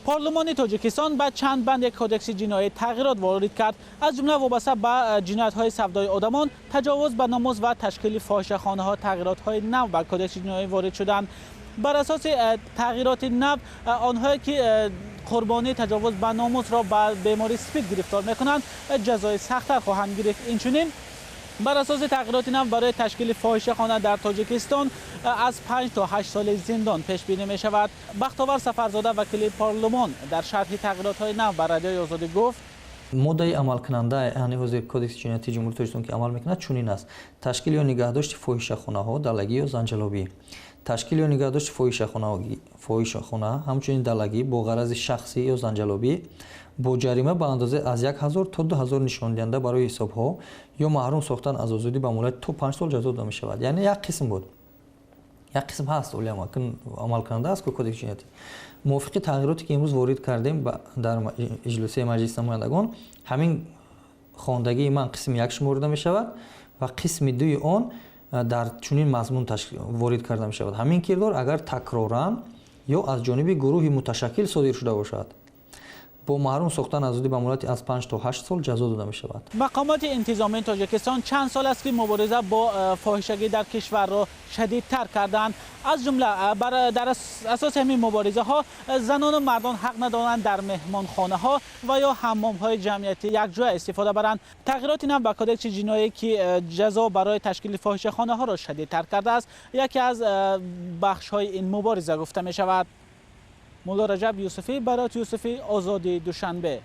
Парлумони Тоҷикистон ба чанд банди Кодекси ҷиноӣ тағйирот ворид кард. Аз ҷумла вобаста ба ҷиноятҳои савдои одамон, таҷовуз ба номус ва ташкили фоҳишахонаҳо тағйиротҳои нав ба Кодекси ҷиноӣ ворид шуданд. Бар асоси тағйироти нав, онҳое ки қурбонии таҷовуз ба номусро ба бемории СПИД гирифтор мекунанд, ҷазои сахттар хоҳанд гирифт. Инчунин, бар асоси тағйироти нав, барои ташкили фоҳишахона дар Тоҷикистон аз 5 то 8 соли зиндон пешбинӣ мешавад. Бахтовар Сафарзода, вакили парлумон, дар шарҳи тағйиротҳои нав ба Радиои Озодӣ гуфт: Моддаи амалкунанда, яъне ҳозир Кодекси ҷиноятии Ҷумҳурии Тоҷикистон, ки амал мекунад, чунин аст: ташкил ё нигаҳдошти фоҳишахонаҳо, далагӣ ё занҷалобӣ, ташкил ё нигаҳдошти фоҳишахона, ҳамчунин далагӣ бо ғарази шахсӣ ё занҷалобӣ бо ҷарима ба андозаи аз 1000 то 2000 нишондиҳанда барои ҳисобҳо ё маҳрум сохтан аз озодӣ ба муҳлати то 5 сол ҷазо дода мешавад. Яъне як қисм буд, як қисм ҳаст, амалкунанда аст ку Кодекси ҷиноятӣ. Мувофиқи тағйироте, ки имрӯз ворид кардем дар иҷлосияи Маҷлиси намояндагон, ҳамин хондагии ман қисми як шуморида мешавад ва қисми дуи он дар чунин мазмун ворид карда мешавад: ҳамин кирдор агар такроран ё аз ҷониби гурӯҳи муташаккил содир шуда бошад, бо маҳрум сохтан аз озодӣ ба муҳлати аз 5 то 8 сол ҷазо дода мешавад. Мақомоти интизомии Тоҷикистон чанд сол аст, ки мубориза бо фоҳишагӣ дар кишварро шадидтар карданд. Аз ҷумла дар асоси ҳамин муборизаҳо занону мардон ҳақ надоранд дар меҳмонхонаҳо ва ё ҳаммомҳои ҷамъиятӣ якҷоя истифода баранд. Тағйироти нав ба Кодекси ҷиноӣ, ки ҷазо барои ташкили фоҳишахонаҳоро шадидтар кардааст, яке аз бахшҳои ин мубориза гуфта мешавад. Мулло Раҷаб Юсуфӣ, Барот Юсуфӣ, Озодӣ, Душанбе.